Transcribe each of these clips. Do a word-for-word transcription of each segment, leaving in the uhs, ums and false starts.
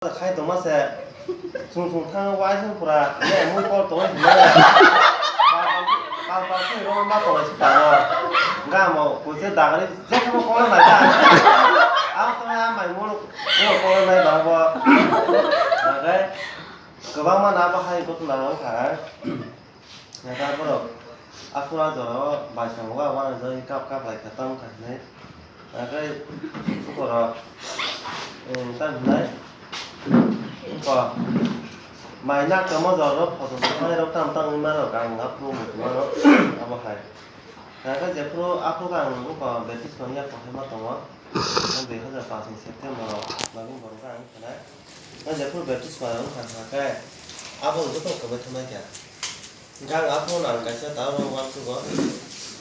Khai tongma se, chung chung thang waising pura, ne mui kol tongwi hwnwi. Pal pal khe rw ma tongwi se tango. Gamo kuche dagari, je thamo kol nai ta. Ang tongwi a mai mul, mul kol nai ba bo. Nagai, kwbangma na bo hai gotna wng kha. Naga borok aphuru a jora o bai sango, wa wana jora kap kap lai kha, tamo kha hinwi. Nagai borok, eh, tamo hinai. Ko mai nak tamo jora o photo sanai rok tam tam wngma rok ang aphuru muchungma rok abo hai. Naga jephuru aphuru ang buko baptisma ya kothai ma tongo. Ang dui hazar paanch ni September o November o ang khanai. Ang jephuru baptisma wng kha khe abo joto kwbai thangma kha. Gang aphuru ang kaisa taro uansugo.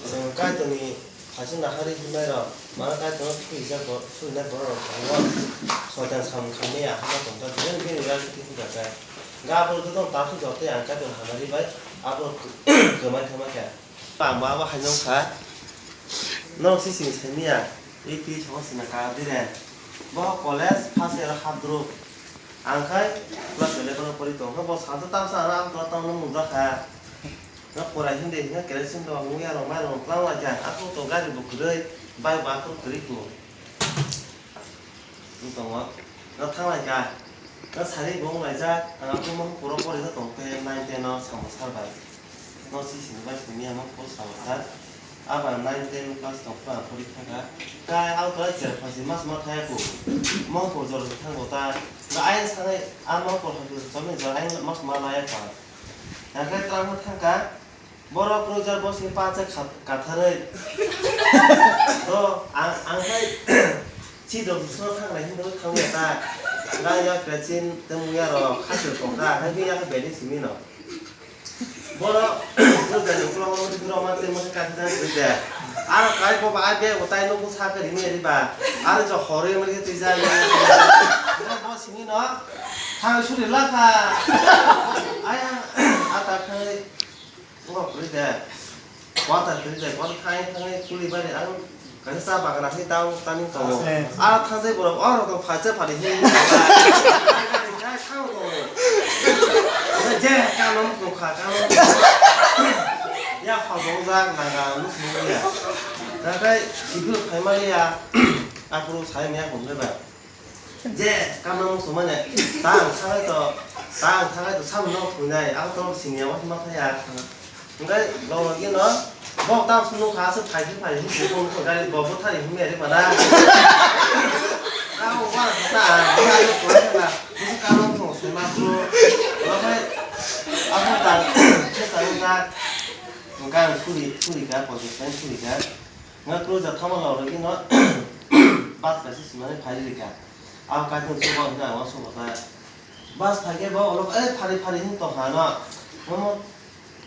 Chwng Kaitorni phaisingno hari himnai rok, mano Kaitorno suijak bo-, suinai borok rok tongo. Soitan samung khaimani ahama tongkha, bini bini rang kiti hwnjakha. Ga aphuru joto tapsu jotoi ang Kaitorni hamari bai aphuru kwmai thangma kha. Ang bo abo hai nung kha. Norok si sini simi ya. E P songo sina ka dire. Bo college first year hapdruk. Ang khai class eleven o pori tong kha. Bo salsa tamsa ano ang tongno mungjakha. No porai hindi hinga kerosene rok mui ya rok mai rok tlang lai kha. Aku to gari bo kwrwi. Bai ba aku kwrwi ku. Wng tongo. No thanglai kha. No sari bo wng laijak. Ang aphuru Mohonpur o pori tong khe nine ten o samung sal bai. No si sini bai sini ya Mohonpur samung sal. Aba nine ten class tong khe ang pori kha kha. Kai auto bai cher phaisi mas ma thaya ku. Mohonpur jor thango ta. No ayang sanai a Mohonpur hapu jor ni jor ayang mas ma laya kha. Ang khe tamo thang kha. Borok kwrwngjar bosni pacha kha-, katharwi. Do, ang, ang khai chidok bisino thanglai hinwi thangya ta. Gaya krechin tei muya rok khachir tongkha, hai khe yakha bedi simi no. Borok kwrwngjar ni ukulok rok mati rok mati mati kathi jani kwrwi de. Aro kai boba ai bag utai nukung sakhe rimwi riba. Aro jo horwi mani khe twijak. Bo simi no thang suri lakha. Ayang ata khai. Wngkha kwrwi de. Kwtal kwrwi de. Kwtal thangwi thangwi kuli bari ang kaisa cha bagana khe tang tani tongo. Aro thangjai borok o rok tong phaisa phari hinwi. Khai thang tongo. Je kama mukung kha kama. Ya phalbo wngjak naga nukung ya. Nakhai kiphilok phaimani ya. Aphuru sai maya kung khe ba. Je, kamna mung sumane, ta ang thangai to, ta ang thangai to, samung no thuinai, ang to sini ya, ma thaya. Engkai, lo lo gino, bo ta sunu kha, se phai phai, phai, phai, phai, phai, gari bo bo thari, himi ari mana. Ka o wa ta, ta, ta, ta, ta, ta, kamna mung sumane, bro. Lo kai, apa ta, se ta, ta, engkai, suri, suri ka, bo se, suri ka. Nga cruiser thangma lorogwi no bus kaisa simani phai rikha. Ang kaitor subo hwnwi ang uansukgo ta. Bus phaikhe bo ulo, "Eh, phari, phari," hwn tongkha no. Omo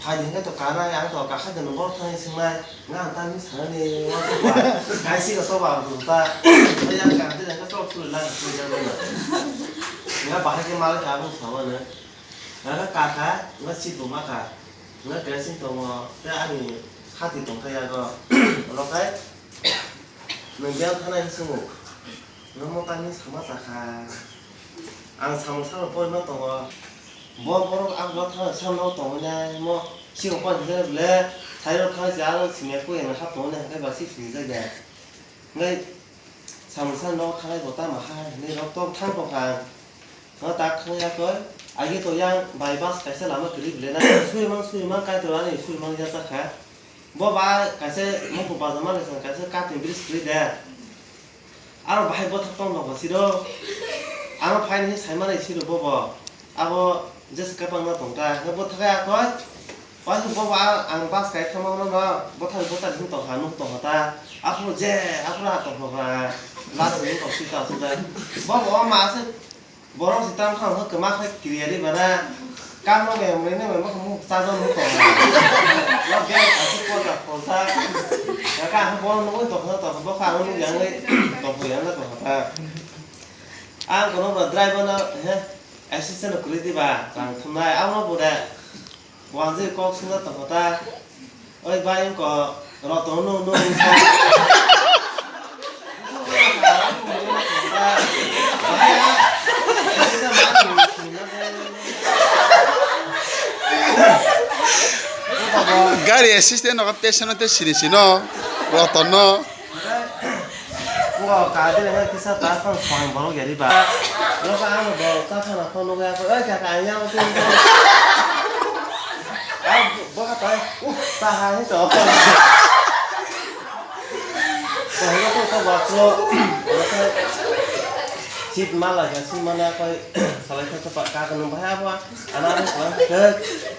phaidi hwnkhe to kanai, ang to kakhai de no borok thani swngnai. Nga ang tamni sanani uansukgo. Kaisa to ba ang ta. Yang kang de hwnkhe chok suri lang cruiser bai no. Nga bahai khe malai kha aboni samano. Nga kaka, nga chibuma kha. Nga dressing tongo, tei ani khati tongkha yago. Oro khai nwng biyang thanai hwnwi swngo. Nga mo tamni sama chakha. Ang samung samung porima tongo. Bo borok ang bo thang samno tongwi nai mo siro pa hinjak le thairok thang se aro simi kuyang hap tongwi nai hwnkhe ba si sini jai de. Ngai samung sa nok thanai bo tamo ha hinwi rok tok thang tongkha. No tak thang ya koi. Agi to yang bai bus kaisa lama kwrwi bwle na. Sui mang sui mang Kaitor ani sui mang ya chakha. Bo ba kaisa mokol bazar ma kaisa kaisa cutting bridge kwrwi de. Aro bahai bothak tong tong siro. Ano phaini sai mani siro bobo. Abo jesa kapang no tong ta. Bo thakai akoi. Waisa bobo ang bus kai thangma no no. Bothak bothak hin tong ha nuk tong ta. Aphuru je aphuru ha tong ha. Last ni tong si ta su da. Bobo ma se Borok si tam thang khe kwma khe kiriya ri bana. Kam no mem rene mem khe muk cha do muk tong. Wa beng asi kota kota. Ka ha bol no to kho to bo kha no yang ngai to bo yang to kha. Ang kono ba driver no he assistant no kuri di ba tang thumnai ang no bo de. Wanjwi kok swngjak tongo ta. Oi bai wngkha, roton no no wngkha. Gari assistant no tei seno tei sini sino. Roton no. Ngo ka de he kisa ta phang phang borok yari ba. Lo ba ang bo ta phang phang no ga ko. Oi ka ka ya o tu. Ah, bo ka ta. Uh, ta ha he to. Bahai ko to ba pro. Seat mala ga seat mana ko salai ko pa ka ko no bahai ba. Ana ko ko.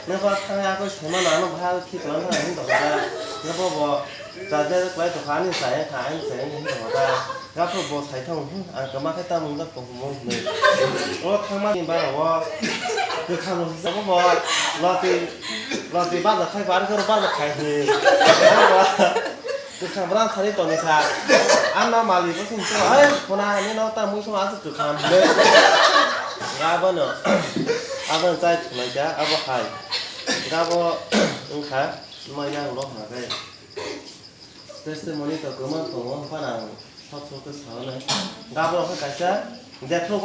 Ne ba thang ya ko se mana no bahai ki plan ha hin to ba. Ne bo bo ta de ko to ha ni sa ya ha ni sa ya hin to ba. Ga pro bo sai thang hu. Ang ka ma ka ta mung ga ko mo ne. O thang ma ni ba wo. Ko kha mo sa bo. Lati lati ba da khai ba ko ba da khai ni. Kwkha bwrang thani toni kha. Ang na mali bo sini sini, "Hai, khona, nini no ta mui song aswk kwkha," hwnwi. Abono, abono chai thunai kha, abo hai. Gabo wngkha, ma yang lo hwnka khe. Testimony to kwma tongo, phano ang sot sot khe sa nai. Gabo wngkha kaisa, jephru